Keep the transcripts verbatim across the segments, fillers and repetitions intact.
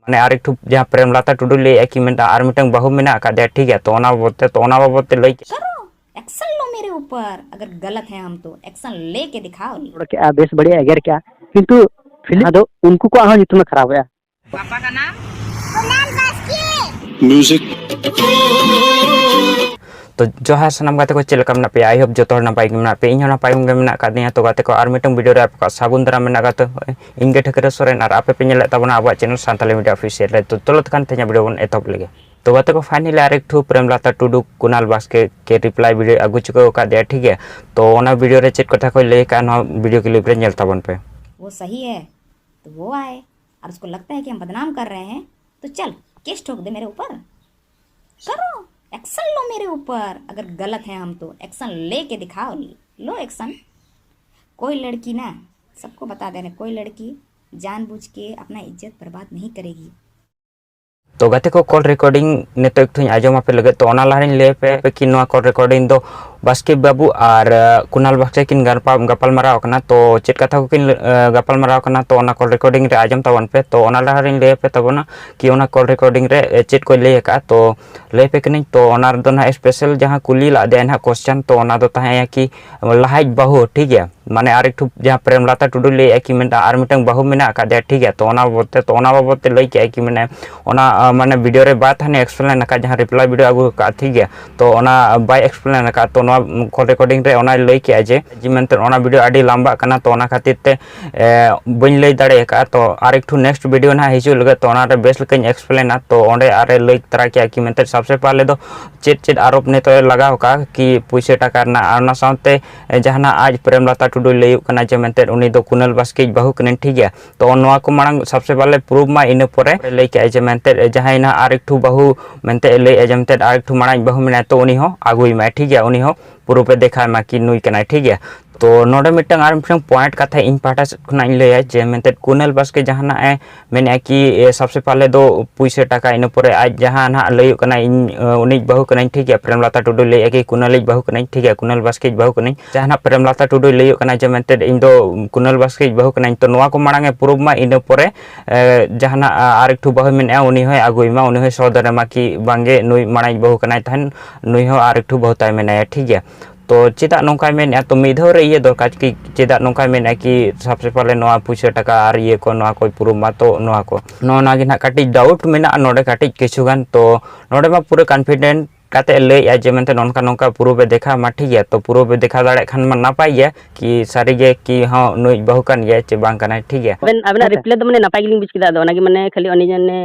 ᱢᱟᱱᱮ ᱟᱨ ᱮᱠᱴᱩ ᱡᱟᱦᱟᱸ ᱯᱨᱮᱢᱞᱟᱛᱟ ᱴᱩᱰᱩ ᱞᱟᱹᱭᱮᱫᱼᱟ ᱠᱤ ᱢᱮᱱᱫᱟ ᱟᱨ ᱢᱤᱫᱴᱟᱝ ᱵᱟᱹᱦᱩ ᱢᱮᱱᱟᱜ ᱟᱠᱟᱫᱮᱭᱟ, ᱴᱷᱤᱠ ᱜᱮᱭᱟ, ᱛᱚ ᱚᱱᱟ ᱵᱟᱵᱚᱫ ᱛᱮ, ᱛᱚ ᱚᱱᱟ ᱵᱟᱵᱚᱫ ᱛᱮ ᱞᱟᱹᱭ ᱠᱮᱫ᱾ करो, एक्शन लो मेरे ऊपर। अगर गलत है हम तो एक्शन लेके दिखाओ। ᱨᱚᱲ ᱠᱮᱜᱼᱟ, ᱵᱮᱥ ᱵᱟᱹᱲᱤᱡ ᱮᱜᱮᱨ ᱠᱮᱜᱼᱟ, ᱠᱤᱱᱛᱩ ᱯᱷᱤᱞᱢ ᱫᱚ ᱩᱱᱠᱩ ᱠᱚᱣᱟᱜ ᱦᱚᱸ ᱧᱩᱛᱩᱢ ᱮ ᱠᱷᱟᱨᱟᱯᱮᱜᱼᱟ᱾ पापा का नाम music ᱛᱚ ᱡᱚᱦᱟᱨ ᱥᱟᱱᱟᱢ ᱜᱟᱛᱮ ᱠᱚ, ᱪᱮᱫ ᱞᱮᱠᱟ ᱢᱮᱱᱟᱜ ᱯᱮᱭᱟ? ᱟᱭ ᱦᱳᱯ ᱡᱚᱛᱚ ᱦᱚᱲ ᱱᱟᱯᱟᱭ ᱜᱮ ᱢᱮᱱᱟᱜ ᱯᱮᱭᱟ᱾ ᱤᱧ ᱦᱚᱸ ᱱᱟᱯᱟᱭ ᱜᱮ ᱢᱮᱱᱟᱜ ᱟᱠᱟᱫᱤᱧᱟ᱾ ᱛᱚ ᱜᱟᱛᱮ ᱠᱚ, ᱟᱨ ᱢᱤᱫᱴᱟᱝ ᱵᱷᱤᱰᱤᱭᱳ ᱨᱮ ᱟᱯᱮ ᱠᱚᱣᱟᱜ ᱥᱟᱹᱜᱩᱱ ᱫᱟᱨᱟᱢ ᱢᱮᱱᱟᱜ ᱟᱠᱟᱫ ᱛᱚ ᱤᱧ ᱜᱮ ᱴᱷᱟᱹᱠᱨᱟᱹ ᱥᱚᱨᱮᱱ, ᱟᱨ ᱟᱯᱮ ᱯᱮ ᱧᱮᱞᱮᱫ ᱛᱟᱵᱚᱱᱟ ᱟᱵᱚᱣᱟᱜ ᱪᱮᱱᱮᱞ ᱥᱟᱱᱛᱟᱞᱤ ᱢᱤᱰᱤᱭᱟ ᱚᱯᱷᱤᱥᱤᱭᱟᱞ ᱨᱮ᱾ ᱛᱚ ᱪᱚᱞᱚ ᱛᱚᱠᱷᱟᱱ ᱛᱮᱦᱮᱧᱟᱜ ᱵᱷᱤᱰᱤᱭᱳ ᱵᱚᱱ ᱮᱛᱚᱦᱚᱵ ᱞᱮᱜᱮ᱾ ᱛᱚ ᱜᱟᱛᱮ ᱠᱚ, ᱯᱷᱟᱭᱱᱟᱞᱤ ᱟᱨ ᱮᱠᱴᱩ ᱯᱨᱮᱢᱞᱟᱛᱟ ᱴᱩᱰᱩ ᱠᱩᱱᱟᱞ ᱵᱟᱥᱠᱮ ᱠᱮ ᱨᱤᱯᱞᱟᱭ ᱵᱷᱤᱰᱤᱭᱳ ᱟᱹᱜᱩ ᱪᱩᱠᱟᱹᱣ ᱟᱠᱟᱫᱮᱭᱟ, ᱴᱷᱤᱠ ᱜᱮᱭᱟ᱾ ᱛᱚ ᱚᱱᱟ ᱵᱷᱤᱰᱤᱭᱳ ᱨᱮ ᱪᱮᱫ ᱠᱟᱛᱷᱟ ᱠᱚᱭ ᱞᱟᱹᱭ ᱟᱠᱟᱫᱼᱟ, ᱱᱚᱣᱟ ᱵᱷᱤᱰᱤᱭᱳ ᱠᱞᱤᱯ ᱨᱮ ᱧᱮᱞ ᱛᱟᱵᱚᱱ ᱯᱮ᱾ वो सही है तो वो आए, और उसको लगता है कि हम बदनाम कर रहे हैं तो चल केस ठोक दे मेरे ऊपर। करो, एक्शन लो मेरे ऊपर। अगर गलत है हम तो एक्शन लेके दिखाओ। लो एक्शन। कोई लड़की ना, सबको बता दे रहे, कोई लड़की जानबूझ के अपना इज्जत बर्बाद नहीं करेगी। ᱛᱚ ᱜᱟᱛᱮ ᱠᱚ, ᱠᱚᱞ ᱨᱮᱠᱚᱨᱰᱤᱝ ᱱᱤᱛᱚᱜ ᱮᱠᱴᱩᱧ ᱟᱸᱡᱚᱢ ᱟᱯᱮ ᱞᱟᱹᱜᱤᱫ᱾ ᱛᱚ ᱚᱱᱟ ᱞᱟᱦᱟᱨᱤᱧ ᱞᱟᱹᱭ ᱟᱯᱮ ᱠᱤ ᱱᱚᱣᱟ ᱠᱚᱞ ᱨᱮᱠᱚᱨᱰᱤᱝ ᱫᱚ ᱵᱟᱥᱠᱮ ᱵᱟᱹᱵᱩ ᱟᱨ ᱟᱸ, ᱠᱩᱱᱟᱞ ᱵᱟᱥᱠᱮ ᱠᱤᱱ ᱜᱟᱯᱟ- ᱜᱟᱯᱟᱞ ᱢᱟᱨᱟᱣ ᱠᱟᱱᱟ᱾ ᱛᱚ ᱪᱮᱫ ᱠᱟᱛᱷᱟ ᱠᱚᱠᱤᱱ ᱟᱸ, ᱜᱟᱯᱟᱞ ᱢᱟᱨᱟᱣ ᱠᱟᱱᱟ, ᱛᱚ ᱚᱱᱟ ᱠᱚᱞ ᱨᱮᱠᱚᱨᱰᱤᱝ ᱨᱮ ᱟᱸᱡᱚᱢ ᱛᱟᱵᱚᱱ ᱯᱮ᱾ ᱛᱚ ᱚᱱᱟ ᱞᱟᱦᱟᱨᱤᱧ ᱞᱟᱹᱭ ᱟᱯᱮ ᱛᱟᱵᱚᱱᱟ ᱠᱤ ᱚᱱᱟ ᱠᱚᱞ ᱨᱮᱠᱚᱨᱰᱤᱝ ᱨᱮ ᱟᱸ, ᱪᱮᱫ ᱠᱚᱭ ᱞᱟᱹᱭ ᱟᱠᱟᱫᱼᱟ᱾ ᱛᱚ ᱞᱟᱹᱭ ᱟᱯᱮ ᱠᱟᱹᱱᱟᱹᱧ᱾ ᱛᱚ ᱚᱱᱟ ᱨᱮᱫᱚ ᱱᱟᱦᱟᱜ ᱥᱯᱮᱥᱟᱞ ᱡᱟᱦᱟᱸ ᱠᱩᱞᱤ ᱞᱟᱫᱮᱭᱟ ᱱᱟᱦᱟᱜ ᱠᱚᱥᱪᱟᱱ, ᱛᱚ ᱚᱱᱟ ᱫᱚ ᱛᱟᱦᱮᱸᱭᱟ ᱠᱤ ᱞᱟᱦᱟᱭᱤᱡ ᱵᱟᱹᱦᱩ, ᱴᱷᱤᱠ ᱜᱮᱭᱟ, ᱢᱟᱱᱮ ᱟᱨ ᱮᱠᱴᱩ ᱡᱟᱦᱟᱸ ᱯᱨᱮᱢᱞᱟᱛᱟ ᱴᱩᱰᱩ ᱞᱟᱹᱭᱮᱫᱼᱟ ᱠᱤ ᱢᱮᱱᱫᱟ ᱟᱨ ᱢᱤᱫᱴᱟᱝ ᱵᱟᱹᱦᱩ ᱢᱮᱱᱟᱜ ᱟᱠᱟᱫᱮᱭᱟ, ᱴᱷᱤᱠ ᱜᱮᱭᱟ, ᱛᱚ ᱚᱱᱟ ᱵᱟᱵᱚᱫ ᱛᱮ, ᱛᱚ ᱚᱱᱟ ᱵᱟᱵᱚᱫ ᱛᱮ ᱞᱟᱹᱭ ᱠᱮᱜᱼᱟᱭ ᱠᱤ ᱢᱮᱱᱮ ᱚᱱᱟ ᱟᱸ, ᱢᱟᱱᱮ ᱵᱷᱤᱰᱤᱭᱳ ᱨᱮ ᱵᱟᱭ ᱛᱟᱦᱮᱱ ᱮᱠᱥᱯᱞᱮᱱ ᱟᱠᱟᱫ, ᱡᱟᱦᱟᱸ ᱨᱤᱯᱞᱟᱭ ᱵᱷᱤᱰᱤᱭᱳ ᱟᱹᱜᱩ ᱟᱠᱟᱫᱼᱟ, ᱴᱷᱤᱠ ᱜᱮᱭᱟ, ᱛᱚ ᱚᱱᱟ ᱵᱟᱭ ᱮᱠᱥᱯᱞᱮᱱ ᱟᱠᱟᱫ᱾ ᱛᱚ ᱱᱚᱣᱟ ᱠᱚᱞ ᱨᱮᱠᱚᱨᱰᱤᱝ ᱨᱮ ᱚᱱᱟᱭ ᱞᱟᱹᱭ ᱠᱮᱜᱼᱟ ᱡᱮ ᱡᱮ ᱢᱮᱱᱛᱮ ᱚᱱᱟ ᱵᱷᱤᱰᱤᱭᱳ ᱟᱹᱰᱤ ᱞᱟᱢᱵᱟᱜ ᱠᱟᱱᱟ, ᱛᱚ ᱚᱱᱟ ᱠᱷᱟᱹᱛᱤᱨ ᱛᱮ ᱮ, ᱵᱟᱹᱧ ᱞᱟᱹᱭ ᱫᱟᱲᱮ ᱟᱠᱟᱫᱼᱟ᱾ ᱛᱚ ᱟᱨ ᱮᱠᱴᱩ ᱱᱮᱠᱥᱴ ᱵᱷᱤᱰᱤᱭᱳ ᱱᱟᱦᱟᱜ ᱦᱤᱡᱩᱜ ᱞᱟᱹᱜᱤᱫ, ᱛᱚ ᱚᱱᱟᱨᱮ ᱵᱮᱥ ᱞᱮᱠᱟᱧ ᱮᱠᱥᱯᱞᱮᱱᱟ᱾ ᱛᱚ ᱚᱸᱰᱮ ᱟᱨᱮ ᱞᱟᱹᱭ ᱛᱟᱨᱟ ᱠᱮᱜᱼᱟ ᱠᱤ ᱢᱮᱱᱛᱮ ᱥᱟᱵᱥᱮ ᱯᱟᱦᱞᱮ ᱫᱚ ᱪᱮᱫ ᱪᱮᱫ ᱟᱨᱳᱯ ᱱᱤᱛᱚᱜ ᱮ ᱞᱟᱜᱟᱣ ᱟᱠᱟᱫᱼᱟ ᱠᱤ ᱯᱩᱭᱥᱟᱹ ᱴᱟᱠᱟ ᱨᱮᱱᱟᱜ, ᱟᱨ ᱚᱱᱟ ᱥᱟᱶᱛᱮ ᱮ, ᱡᱟᱦᱟᱱᱟᱜ ᱟᱡ ᱯᱨᱮᱢᱞᱟᱛᱟ ᱴᱩᱰᱩᱭ ᱞᱟᱹᱭᱩᱜ ᱠᱟᱱᱟ ᱡᱮ ᱢᱮᱱᱛᱮ ᱩᱱᱤ ᱫᱚ ᱠᱩᱱᱟᱞ ᱵᱟᱥᱠᱮᱭᱤᱡ ᱵᱟᱹᱦᱩ ᱠᱟᱹᱱᱟᱹᱧ, ᱴᱷᱤᱠ ᱜᱮᱭᱟ᱾ ᱛᱚ ᱱᱚᱣᱟ ᱠᱚ ᱢᱟᱲᱟᱝ ᱥᱟᱵᱥᱮ ᱯᱟᱦᱞᱮ ᱯᱨᱩᱯᱷ ᱢᱟ, ᱤᱱᱟᱹ ᱯᱚᱨᱮ ᱞᱟᱹᱭ ᱠᱮᱜᱼᱟᱭ ᱡᱮ ᱢᱮᱱᱛᱮ ᱡᱟᱦᱟᱸᱭ ᱱᱟᱦᱟᱜ ᱟᱨ ᱮᱠᱴᱩ ᱵᱟᱹᱦᱩ ᱢᱮᱱᱛᱮ ᱞᱟᱹᱭᱮᱜᱼᱟ ᱡᱮ ᱢᱮᱱᱛᱮ ᱟᱨ ᱮᱠᱴᱩ ᱢᱟᱲᱟᱝ ᱵᱟᱹᱦᱩ ᱢᱮᱱᱟᱭ, ᱛᱚ ᱩᱱᱤ ᱦᱚᱸ ᱟᱹᱜᱩᱭ ᱢᱟᱭ, ᱴᱷᱤᱠ ᱜᱮᱭᱟ, ᱩᱱᱤ ᱦᱚᱸ ᱯᱨᱩᱯᱷ ᱮ ᱫᱮᱠᱷᱟᱣ ᱢᱟ ᱠᱤ ᱱᱩᱭ ᱠᱟᱱᱟᱭ, ᱴᱷᱤᱠ ᱜᱮᱭᱟ᱾ ᱛᱚ ᱱᱚᱰᱮ ᱢᱤᱫᱴᱟᱝ ᱟᱨ ᱢᱤᱫᱴᱟᱝ ᱯᱚᱭᱮᱱᱴ ᱠᱟᱛᱷᱟ ᱤᱧ ᱯᱟᱦᱴᱟ ᱥᱮᱫ ᱠᱷᱚᱱᱟᱜ ᱤᱧ ᱞᱟᱹᱭᱟ, ᱡᱮ ᱢᱮᱱᱛᱮ ᱠᱩᱱᱟᱹᱞ ᱵᱟᱥᱠᱮ ᱡᱟᱦᱟᱱᱟᱜ ᱮ ᱢᱮᱱᱮᱫᱼᱟ ᱠᱤ, ᱮ, ᱥᱟᱵᱥᱮ ᱯᱟᱦᱞᱮ ᱫᱚ ᱯᱩᱭᱥᱟᱹ ᱴᱟᱠᱟ, ᱤᱱᱟᱹ ᱯᱚᱨᱮ ᱟᱡ ᱡᱟᱦᱟᱸ ᱱᱟᱦᱟᱜ ᱞᱟᱹᱭᱚᱜ ᱠᱟᱱᱟ, ᱤᱧ, ᱮ, ᱩᱱᱤᱡ ᱵᱟᱹᱦᱩ ᱠᱟᱹᱱᱟᱹᱧ, ᱴᱷᱤᱠ ᱜᱮᱭᱟ, ᱯᱨᱮᱢᱞᱟᱛᱟ ᱴᱩᱰᱩᱭ ᱞᱟᱹᱭᱮᱫᱼᱟ ᱠᱤ ᱠᱩᱱᱟᱹᱞᱤᱡ ᱵᱟᱹᱦᱩ ᱠᱟᱹᱱᱟᱹᱧ, ᱴᱷᱤᱠ ᱜᱮᱭᱟ, ᱠᱩᱱᱟᱹᱞ ᱵᱟᱥᱠᱮᱭᱤᱡ ᱵᱟᱹᱦᱩ ᱠᱟᱹᱱᱟᱹᱧ, ᱡᱟᱦᱟᱱᱟᱜ ᱯᱨᱮᱢᱞᱟᱛᱟ ᱴᱩᱰᱩᱭ ᱞᱟᱹᱭᱚᱜ ᱠᱟᱱᱟ ᱡᱮ ᱢᱮᱱᱛᱮ ᱤᱧ ᱫᱚ ᱠᱩᱱᱟᱹᱞ ᱵᱟᱥᱠᱮᱭᱤᱡ ᱵᱟᱹᱦᱩ ᱠᱟᱹᱱᱟᱹᱧ, ᱛᱚ ᱱᱚᱣᱟ ᱠᱚ ᱢᱟᱲᱟᱝ ᱮ ᱯᱨᱩᱵᱷ ᱢᱟ, ᱤᱱᱟᱹ ᱯᱚᱨᱮ, ᱮ, ᱡᱟᱦᱟᱱᱟᱜ, ᱟ, ᱟᱨ ᱮᱠᱴᱩ ᱵᱟᱹᱦᱩᱭ ᱢᱮᱱᱮᱫᱼᱟ, ᱩᱱᱤ ᱦᱚᱸᱭ ᱟᱹᱜᱩᱭ ᱢᱟ, ᱩᱱᱤ ᱦᱚᱸᱭ ᱥᱚᱫᱚᱨᱮ ᱢᱟ ᱠᱤ ᱵᱟᱝᱜᱮ ᱱᱩᱭ ᱢᱟᱲᱟᱝ ᱤᱡ ᱵᱟᱹᱦᱩ ᱠᱟᱱᱟᱭ ᱛᱟᱦᱮᱱ, ᱱᱩᱭ ᱦᱚᱸ ᱟᱨ ᱮᱠᱴᱩ ᱵᱟᱹᱦᱩ ᱛᱟᱭ ᱢᱮᱱᱟᱭᱟ, ᱴᱷᱤᱠ ᱜᱮᱭᱟ᱾ ᱛᱚ ᱪᱮᱫᱟᱜ ᱱᱚᱝᱠᱟᱭ ᱢᱮᱱᱮᱫᱼᱟ? ᱛᱚ ᱢᱤᱫ ᱫᱷᱟᱣ ᱨᱮ ᱤᱭᱟᱹ ᱫᱚᱨᱠᱟᱨ ᱠᱤ, ᱪᱮᱫᱟᱜ ᱱᱚᱝᱠᱟᱭ ᱢᱮᱱᱮᱫᱼᱟ ᱠᱤ ᱥᱟᱵᱥᱮ ᱯᱟᱦᱞᱮ ᱱᱚᱣᱟ ᱯᱩᱭᱥᱟᱹ ᱴᱟᱠᱟ ᱟᱨ ᱤᱭᱟᱹ ᱠᱚ, ᱱᱚᱣᱟ ᱠᱚᱭ ᱯᱩᱨᱩᱵ ᱢᱟ? ᱛᱚ ᱱᱚᱣᱟ ᱠᱚ, ᱱᱚᱜᱼᱚ ᱱᱚᱣᱟ ᱜᱮ ᱱᱟᱦᱟᱜ ᱠᱟᱹᱴᱤᱡ ᱰᱟᱣᱩᱴ ᱢᱮᱱᱟᱜᱼᱟ ᱱᱚᱰᱮ ᱠᱟᱹᱴᱤᱡ ᱠᱤᱪᱷᱩ ᱜᱟᱱ᱾ ᱛᱚ ᱱᱚᱰᱮ ᱢᱟ ᱯᱩᱨᱟᱹ ᱠᱚᱱᱯᱷᱤᱰᱮᱱᱴ ᱠᱟᱛᱮ ᱮ ᱞᱟᱹᱭᱮᱫᱼᱟ ᱡᱮ ᱢᱮᱱᱛᱮ ᱱᱚᱝᱠᱟ ᱱᱚᱝᱠᱟ ᱯᱩᱨᱩᱵ ᱮ ᱫᱮᱠᱷᱟᱣ ᱢᱟ, ᱴᱷᱤᱠ ᱜᱮᱭᱟ᱾ ᱛᱚ ᱯᱩᱨᱩᱵ ᱮ ᱫᱮᱠᱷᱟᱣ ᱫᱟᱲᱮᱭᱟᱜ ᱠᱷᱟᱱ ᱢᱟ ᱱᱟᱯᱟᱭ ᱜᱮᱭᱟ ᱠᱤ ᱥᱟᱹᱨᱤ ᱜᱮ ᱠᱤ ᱦᱚᱸ ᱱᱩᱭ ᱵᱟᱹᱦᱩ ᱠᱟᱱ ᱜᱮᱭᱟᱭ ᱪᱮ ᱵᱟᱝ ᱠᱟᱱᱟᱭ, ᱴᱷᱤᱠ ᱜᱮᱭᱟ᱾ ᱟᱵᱮᱱ, ᱟᱵᱮᱱᱟᱜ ᱦᱮᱸᱥᱮ? ᱨᱤᱯᱞᱟᱭ ᱫᱚ ᱢᱟᱱᱮ ᱱᱟᱯᱟᱭ ᱜᱮᱞᱤᱧ ᱵᱩᱡᱽ ᱠᱮᱫᱟ, ᱟᱫᱚ ᱚᱱᱟᱜᱮ ᱢᱟᱱᱮ ᱠᱷᱟᱹᱞᱤ ᱩᱱᱤ ᱡᱮ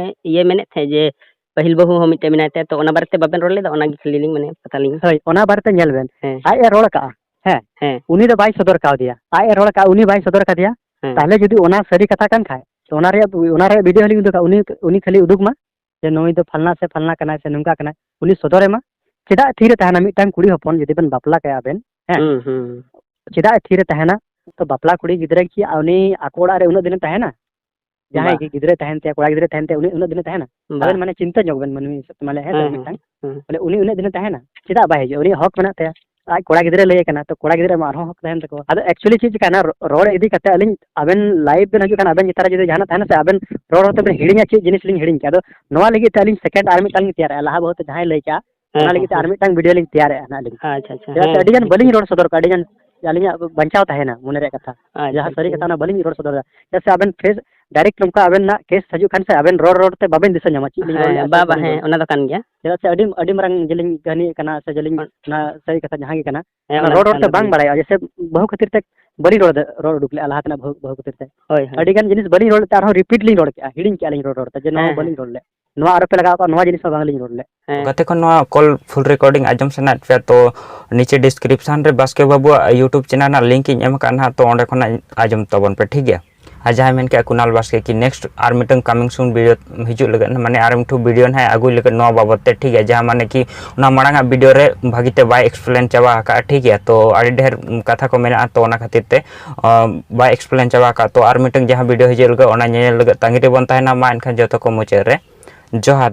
ᱤᱭᱟᱹ ᱢᱮᱱᱮᱫ ᱛᱟᱦᱮᱸᱫ ᱡᱮ ᱯᱟᱹᱦᱤᱞ ᱵᱟᱹᱦᱩ ᱦᱚᱸ ᱢᱤᱫᱴᱮᱱ ᱢᱮᱱᱟᱭ ᱛᱟᱭᱟ, ᱛᱚ ᱚᱱᱟ ᱵᱟᱨᱮᱛᱮ ᱵᱟᱵᱮᱱ ᱨᱚᱲ ᱞᱮᱫᱟ, ᱚᱱᱟᱜᱮ ᱠᱷᱟᱹᱞᱤ ᱞᱤᱧ ᱢᱟᱱᱮ ᱠᱟᱛᱷᱟ ᱞᱤᱧ᱾ ᱦᱳᱭ, ᱚᱱᱟ ᱵᱟᱨᱮᱛᱮ ᱧᱮᱞ ᱵᱮᱱ᱾ ᱦᱮᱸ᱾ ᱟᱡ ᱮ ᱨᱚᱲ ᱠᱟᱜᱼᱟ, ᱦᱮᱸ᱾ ᱦᱮᱸ᱾ ᱩᱱᱤ ᱫᱚ ᱵᱟᱭ ᱥᱚᱫᱚᱨ ᱠᱟᱣᱫᱮᱭᱟ, ᱟᱡ ᱮ ᱨᱚᱲ ᱠᱟᱜᱼᱟ, ᱩᱱᱤ ᱵᱟᱭ ᱥᱚᱫᱚᱨ ᱠᱟᱫᱮᱭᱟ᱾ ᱦᱮᱸ᱾ ᱛᱟᱦᱞᱮ ᱡᱩᱫᱤ ᱚᱱᱟ ᱥᱟᱹᱨᱤ ᱠᱟᱛᱷᱟ ᱠᱟᱱ ᱠᱷᱟᱡ, ᱛᱚ ᱚᱱᱟ ᱨᱮᱭᱟᱜ, ᱚᱱᱟ ᱨᱮᱭᱟᱜ ᱵᱷᱤᱰᱤᱭᱳ ᱦᱚᱸᱞᱤᱧ ᱩᱫᱩᱜᱟ, ᱩᱱᱤ, ᱩᱱᱤ ᱠᱷᱟᱹᱞᱤ ᱩᱫᱩᱜ ᱢᱟ ᱡᱮ ᱱᱩᱭ ᱫᱚ ᱯᱷᱟᱞᱱᱟ ᱥᱮ ᱯᱷᱟᱞᱱᱟ ᱠᱟᱱᱟᱭ ᱥᱮ ᱱᱚᱝᱠᱟ ᱠᱟᱱᱟᱭ, ᱩᱱᱤ ᱥᱚᱫᱚᱨᱮ ᱢᱟ᱾ ᱪᱮᱫᱟᱜ ᱛᱷᱤᱨ ᱮ ᱛᱟᱦᱮᱱᱟ? ᱢᱤᱫᱴᱟᱝ ᱠᱩᱲᱤ ᱦᱚᱯᱚᱱ ᱡᱩᱫᱤ ᱵᱮᱱ ᱵᱟᱯᱞᱟ ᱠᱟᱭᱟ ᱵᱮᱱ, ᱦᱮᱸ? ᱦᱩᱸ, ᱦᱩᱸ᱾ ᱪᱮᱫᱟᱜ ᱮ ᱛᱷᱤᱨ ᱮ ᱛᱟᱦᱮᱱᱟ? ᱛᱚ ᱵᱟᱯᱞᱟ ᱠᱩᱲᱤ ᱜᱤᱫᱽᱨᱟᱹ ᱠᱤ ᱩᱱᱤ ᱟᱠᱚ ᱚᱲᱟᱜ ᱨᱮ ᱩᱱᱟᱹᱜ ᱫᱤᱱᱮ ᱛᱟᱦᱮᱱᱟ? ᱡᱟᱦᱟᱸᱭ ᱵᱟ᱾ ᱜᱮ ᱜᱤᱫᱽᱨᱟᱹ ᱛᱟᱦᱮᱱ ᱛᱟᱭᱟ, ᱠᱚᱲᱟ ᱜᱤᱫᱽᱨᱟᱹ ᱛᱟᱦᱮᱱ ᱛᱟᱭᱟ, ᱩᱱᱤ ᱩᱱᱟᱹᱜ ᱫᱤᱱᱮ ᱛᱟᱦᱮᱱᱟ? ᱵᱟ᱾ ᱟᱵᱮᱱ ᱢᱟᱱᱮ ᱪᱤᱱᱛᱟᱹ ᱧᱚᱜ ᱵᱮᱱ ᱢᱟᱹᱱᱢᱤ ᱦᱤᱥᱟᱹᱵ ᱛᱮ, ᱢᱟᱱᱮ, ᱦᱮᱸ ᱥᱮ, ᱦᱮᱸ, ᱢᱤᱫᱴᱟᱝ᱾ ᱦᱮᱸ᱾ ᱵᱚᱞᱮ ᱩᱱᱤ ᱩᱱᱟᱹᱜ ᱫᱤᱱᱮ ᱛᱟᱦᱮᱱᱟ? ᱪᱮᱫᱟᱜ ᱵᱟᱭ ᱦᱤᱡᱩᱜᱼᱟ? ᱩᱱᱤᱭᱟᱜ ᱦᱚᱠ ᱢᱮᱱᱟᱜ ᱛᱟᱭᱟ᱾ ᱟᱡ ᱠᱚᱲᱟ ᱜᱤᱫᱽᱨᱟᱹ ᱞᱟᱹᱭ ᱠᱟᱱᱟ, ᱛᱚ ᱠᱚᱲᱟ ᱜᱤᱫᱽᱨᱟᱹ ᱢᱟ ᱟᱨᱦᱚᱸ ᱦᱚᱠ ᱛᱟᱦᱮᱱ ᱛᱟᱠᱚᱣᱟ᱾ ᱟᱫᱚ actually ᱪᱮᱫ ᱪᱤᱠᱟᱹᱭᱱᱟ, ᱨᱚ-, ᱨᱚᱲ ᱤᱫᱤ ᱠᱟᱛᱮ ᱟᱹᱞᱤᱧ, ᱟᱵᱮᱱ live ᱵᱮᱱ ᱦᱤᱡᱩᱜ ᱠᱷᱟᱱ, ᱟᱵᱮᱱ ᱪᱮᱛᱟᱱ ᱨᱮ ᱡᱩᱫᱤ ᱡᱟᱦᱟᱱᱟᱜ ᱛᱟᱦᱮᱱᱟ ᱥᱮ, ᱟᱵᱮᱱ ᱨᱚᱲ ᱨᱚᱲ ᱛᱮᱵᱮᱱ ᱦᱤᱲᱤᱧᱟ ᱪᱮᱫ ᱡᱤᱱᱤᱥ ᱞᱤᱧ ᱦᱤᱲᱤᱧ ᱠᱮᱜᱼᱟ᱾ ᱟᱫᱚ ᱱᱚᱣᱟ ᱞᱟᱹᱜᱤᱫ ᱛᱮ ᱟᱹᱞᱤᱧ second ᱟᱨ ᱢᱤᱫᱴᱟᱝ ᱞᱤᱧ ᱛᱮᱭᱟᱨᱮᱜᱼᱟ, ᱞᱟᱦᱟ ᱵᱟᱹᱦᱩ ᱛᱮ ᱡᱟᱦᱟᱸᱭ ᱞᱟᱹᱭ ᱠᱮᱜᱼᱟ, ᱦᱮᱸ, ᱚᱱᱟ ᱦᱮᱸ, ᱞᱟᱹᱜᱤᱫ ᱛᱮ ᱦᱮᱸ᱾ ᱟᱨ ᱢᱤᱫᱴᱟᱝ ᱵᱷᱤᱰᱤᱭᱳ ᱞᱤᱧ ᱛᱮᱭᱟᱨᱮᱜᱼᱟ ᱱᱟᱜ ᱞᱤᱧ᱾ ᱟᱪᱪᱷᱟ, ᱟᱪᱪᱷᱟ, ᱪᱮᱫᱟᱜ ᱥᱮ ᱦᱮᱸ, ᱟᱹᱰᱤ ᱜᱟᱱ ᱦᱮᱸ, ᱵᱟᱹᱞᱤᱧ ᱴᱷᱤᱠ᱾ ᱨᱚᱲ ᱥᱚᱫᱚᱨ ᱠᱟᱜᱼᱟ, ᱟᱹᱰᱤ ᱜᱟᱱ ᱟᱹᱞᱤᱧᱟᱜ ᱵᱟᱧᱪᱟᱣ ᱛᱟᱦᱮᱱᱟ ᱢᱚᱱᱮ ᱨᱮᱭᱟᱜ ᱠᱟᱛᱷᱟ᱾ ᱟᱪᱪᱷᱟ, ᱡᱟᱦᱟᱸ ᱥᱟᱹᱨᱤ ᱴᱷᱤᱠ᱾ ᱠᱟᱛᱷᱟ ᱚᱱᱟ ᱵᱟᱹᱞᱤᱧ ᱨᱚᱲ ᱥᱚᱫᱚᱨ ᱫᱟ᱾ ᱪᱮᱫᱟᱜ ᱥᱮ ᱟᱵᱮᱱ face direct ᱱᱚᱝᱠᱟ ᱟᱵᱮᱱᱟᱜ case ᱦᱤᱡᱩᱜ ᱠᱷᱟᱱ ᱥᱮ, ᱟᱵᱮᱱ ᱨᱚᱲ ᱨᱚᱲ ᱛᱮ ᱵᱟᱵᱮᱱ ᱫᱤᱥᱟᱹ ᱧᱟᱢᱟ ᱪᱮᱫ ᱞᱤᱧ ᱨᱚᱲ ᱦᱮᱸ, ᱞᱮᱜᱼᱟ, ᱵᱟ, ᱪᱮᱫ ᱵᱟ, ᱵᱟᱹᱞᱤᱧ ᱦᱮᱸ, ᱨᱚᱲ ᱞᱮᱜᱼᱟ᱾ ᱚᱱᱟ ᱫᱚ ᱠᱟᱱ ᱜᱮᱭᱟ᱾ ᱪᱮᱫᱟᱜ ᱥᱮ ᱟᱹᱰᱤ, ᱟᱹᱰᱤ ᱢᱟᱨᱟᱝ ᱡᱮᱞᱤᱧ ᱠᱟᱹᱦᱱᱤ ᱠᱟᱱᱟ ᱥᱮ ᱡᱮᱞᱤᱧ ᱦᱚᱸ᱾ ᱚᱱᱟ ᱥᱟᱹᱨᱤ ᱠᱟᱛᱷᱟ ᱡᱟᱦᱟᱸ ᱜᱮ ᱠᱟᱱᱟ᱾ ᱦᱮᱸ, ᱚᱱᱟ ᱚᱱᱟ ᱨᱚᱲ ᱫᱚ ᱨᱚᱲ ᱛᱮ ᱠᱟᱱ ᱵᱟᱝ ᱜᱮᱭᱟ᱾ ᱵᱟᱲᱟᱭᱚᱜᱼᱟ᱾ ᱡᱮᱭᱥᱮ ᱵᱟᱹᱦᱩ ᱠᱷᱟᱹᱛᱤᱨ ᱛᱮ ᱵᱟᱹᱞᱤᱧ ᱨᱚᱲ ᱫᱟ-, ᱨᱚᱲ ᱩᱰᱩᱠ ᱞᱮᱜᱼᱟ ᱞᱟᱦᱟ ᱛᱮᱱᱟᱜ ᱵᱟᱹᱦᱩ, ᱵᱟᱹᱦᱩ ᱠᱷᱟᱹᱛᱤᱨ ᱛᱮ᱾ ᱦᱳᱭ, ᱦᱳᱭ᱾ ᱟᱹᱰᱤ ᱜᱟᱱ ᱡᱤᱱᱤᱥ ᱵᱟᱹᱞᱤᱧ ᱨᱚᱲ ᱞᱮᱫ ᱛᱮ ᱟᱨᱦᱚᱸ repeat ᱞᱤᱧ ᱨᱚᱲ ᱠᱮᱜᱼᱟ, ᱦᱤᱲᱤᱧ ᱠᱮᱜᱼᱟ ᱞᱤᱧ ᱨᱚᱲ, ᱨᱚᱲ ᱛᱮ ᱡᱮ ᱱᱚᱣᱟ ᱦᱮᱸ, ᱦᱚᱸ ᱵᱟᱹᱞᱤᱧ ᱦᱮᱸ᱾ ᱨᱚᱲ ᱞᱮᱫ᱾ ᱱᱚᱣᱟ ᱟᱨᱚ ᱯᱮ ᱞᱟᱜᱟᱣ ᱠᱟᱜᱼᱟ, ᱱᱚᱣᱟ ᱡᱤᱱᱤᱥ ᱦᱚᱸ ᱵᱟᱝ ᱞᱤᱧ ᱨᱚᱲ ᱞᱮᱫ᱾ ᱦᱮᱸ᱾ ᱜᱟᱛᱮ ᱠᱚ, ᱱᱚᱣᱟ call full recording ᱟᱸᱡᱚᱢ ᱥᱟᱱᱟᱭᱮᱫ ᱯᱮᱭᱟ ᱛᱚ ᱱᱤᱪᱮ description ᱨᱮ ᱵᱟᱥᱠᱮ ᱵᱟᱹᱵᱩᱣᱟᱜ YouTube channel ᱨᱮᱱᱟᱜ link ᱤᱧ ᱮᱢ ᱟᱠᱟᱫᱼᱟ ᱱᱟᱦᱟᱜ, ᱛᱚ ᱚᱸᱰᱮ ᱠᱷᱚᱱᱟᱜ ᱟᱸᱡᱚᱢ ᱛᱟᱵᱚᱱ ᱯᱮ, ᱴᱷᱤᱠ ᱜᱮᱭᱟ? ᱟᱨ ᱡᱟᱦᱟᱸᱭ ᱢᱮᱱ ᱠᱮᱜᱼᱟ ᱠᱩᱱᱟᱞ ᱵᱟᱥᱠᱮ ᱠᱤ next ᱟᱨ ᱢᱤᱫᱴᱟᱝ coming soon video ᱦᱤᱡᱩᱜ ᱞᱟᱹᱜᱤᱫ, ᱢᱟᱱᱮ ᱟᱨ ᱢᱤᱫᱴᱟᱝ video ᱱᱟᱦᱟᱜ ᱟᱹᱜᱩᱭ ᱞᱟᱹᱜᱤᱫ ᱱᱚᱣᱟ ᱵᱟᱵᱚᱫ ᱛᱮ, ᱴᱷᱤᱠ ᱜᱮᱭᱟ, ᱡᱟᱦᱟᱸ ᱢᱟᱱᱮ ᱠᱤ ᱚᱱᱟ ᱢᱟᱲᱟᱝ ᱟᱜ video ᱨᱮ ᱵᱷᱟᱹᱜᱤ ᱛᱮ ᱵᱟᱭ explain ᱪᱟᱵᱟ ᱟᱠᱟᱫᱼᱟ, ᱴᱷᱤᱠ ᱜᱮᱭᱟ᱾ ᱛᱚ ᱟᱹᱰᱤ ᱰᱷᱮᱨ ᱠᱟᱛᱷᱟ ᱠᱚ ᱢᱮᱱᱟᱜᱼᱟ, ᱛᱚ ᱚᱱᱟ ᱠᱷᱟᱹᱛᱤᱨ ᱛᱮ ᱟᱸ, ᱵᱟᱭ explain ᱪᱟᱵᱟ ᱟᱠᱟᱫ᱾ ᱛᱚ ᱟᱨ ᱢᱤᱫᱴᱟᱝ ᱡᱟᱦᱟᱸ video ᱦᱤᱡᱩᱜ ᱞᱟᱹᱜᱤᱫ ᱚᱱᱟ ᱧᱮᱧᱮᱞ ᱞᱟᱹᱜᱤᱫ ᱛᱟᱺᱜᱤ ᱨᱮᱵᱚᱱ ᱛᱟᱦᱮᱱᱟ᱾ ᱢᱟ ᱮᱱᱠᱷᱟᱱ ᱡᱚᱛᱚ ᱠᱚ ᱢᱩᱪᱟᱹᱫ ᱨᱮ ᱡᱚᱦᱟᱨ᱾